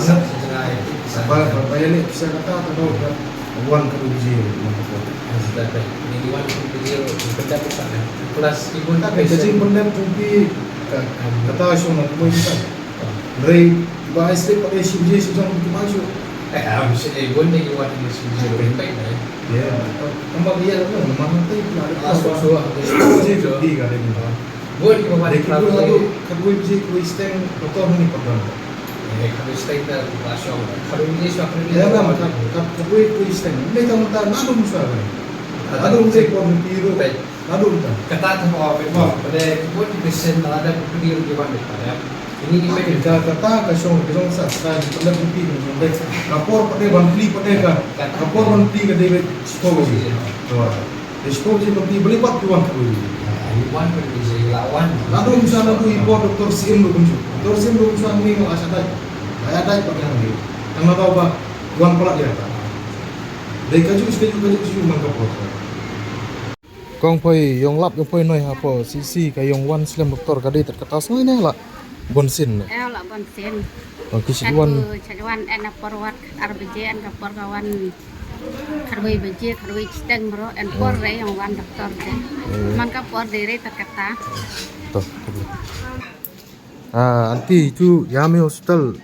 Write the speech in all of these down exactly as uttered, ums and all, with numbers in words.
Sa jngai. Ba ba ba ïa leh pisa kata ka dei ka wan ka dei ji. Sa dei. Ni wan ka dei ji. Ka dei pisa. Plus ki bun ka dei ji pun dei pun pi ka kata shu na kumai pisa. Rei ba ai slip pat dei shi biji shi jong ki ma shu. Eh, am shi dei bun dei ki wan ki shi biji. Rei pai dei. Ya. Tama dia tu mana tu pula. Ah, so so. Shi biji tu di ka dei. Bun ki wan. Dei ki bun tu ka bun ji ku steng doktor ni pa don. Eh, ka bun steng ta ba shong. Ka bun ji shong. Ya kan ka ka bun ku steng. Ni ka mata na dum sa. Na dum se ko ni ru. Naduh mynta. Kata te mo pe mo. Pade kibun ki pisen na ada kibun ki ban de pade. Ini ni pe. Ka kata ka shong ka shong sa sa pade kibun ki ban de. Ka por pade ban pli pade ka. Ka por ban pli ka de spo ji. To. De spo ji ban pli beli pat ki wan kibun. Wan kibun ji la wan. Naduh mynta naduh i por doktor sim lu kunju. Doktor sim lu kunju ang ni ma sa dai. Aya dai pade ang ni. Tang na ba wan pala dia ta. Dei ka ju ska ju ka ju ju man ka por. Kong poi yong lap yong poi noi hapo sisi ka yong wan slem doktor ka dei tat kata snoi ne la bon sin ne. Eh la bon sin. Oh ki si wan. Chadwan en a por wat ar baje en ka por ka wan kharwei baje kharwei chiteng bro en por re yong wan doktor de. Man ka por de re tat kata. To. Ah anti chu yame hospital.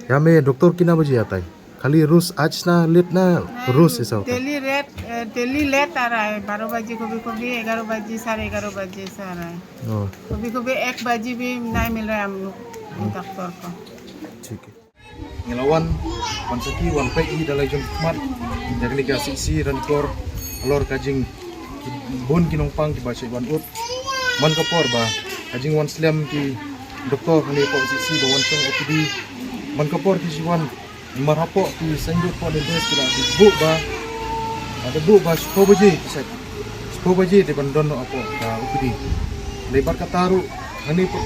Yame doktor kina baje atai. खाली रोज आज ना लेट ना रोज ऐसा होता है? डेली रेट, डेली लेट आ रहा है, बारह बजे कभी कभी, ग्यारह बजे, साढ़े ग्यारह बजे से आ रहा है। कभी कभी एक बजे भी नहीं मिल रहा है हम लोग डॉक्टर को। ठीक है। Ngi la wan, wan saki, wan peit ïa la ka jong khmat. Ïa kane ka sisi Ranikor halor ka jing bun ki nongpang kiba shu wan ud. Man ka por ba ka jingwan slem ki doktor hangne hapoh sisi ba wan shong O P D. Man ka por ki shu wan Mar hapoh ki seng dud hapoh Nildes ki la buh ba, la buh ba shiphew baje ki sait. Shiphew baje dei ban don noh hapoh ka O P D. Dei bad kata ruh hangne pat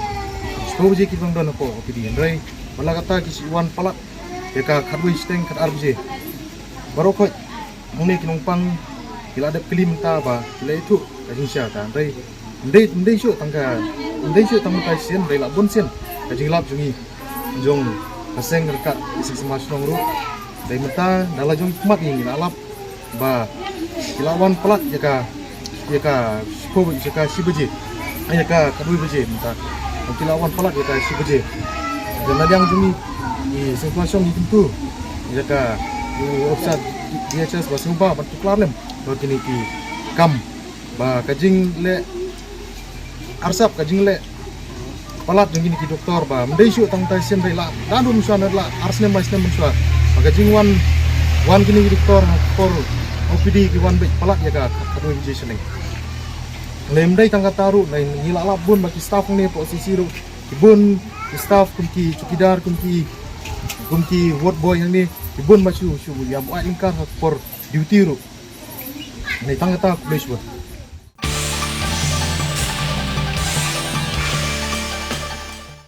shiphew baje ki ban don hapoh O P D. Hynrei bad la kata ki shu wan palat ïa ka khatwei shiteng khatar baje. Baroh khoit hangne ki nongpang ki la dep kylli mynta ba ki la ïathuh ka jingshisha ta. Hynrei Ym dei, ym dei shuh tang ka, ym dei shuh tang mynta shisien, dei la bun sien ka jinglap jong ngi, jong ka seng ryngkat ka seng sma shnong ruh. Dei mynta da la jong khmat ngi la lap ba ki la wan palat ïa ka, ïa ka shiphew, ïa ka shi baje, ïa ka khatwei baje mynta. Ki la wan palat ïa ka shi baje. Ïa la jong jong ngi, ngi seng sma shnong ngi kyntu ïa ka, ïa ka officer D H S ba sngewbha ban tuklar lem ba kine ki kam ba ka jingleh arsap, ka jingleh palat jong kine ki doktor ba mdei shuh tang tai sien dei la dan rum shuwa na la ar snem mai snem shuwa ba ka jingwan wan kine ki doktor ha por O P D ki wan bej palat ïa ka khatwei baje shneng. Lem dei tang kata ruh, ngi la lap bun ba ki staff hangne po C C ruh, ki bun ki staff kum ki chowkidar, kum ki kum ki ward boy hangne, ki bun ba shu shu ïa buat lingkar ha por duty ruh. Ngi tang kata khublei shibun.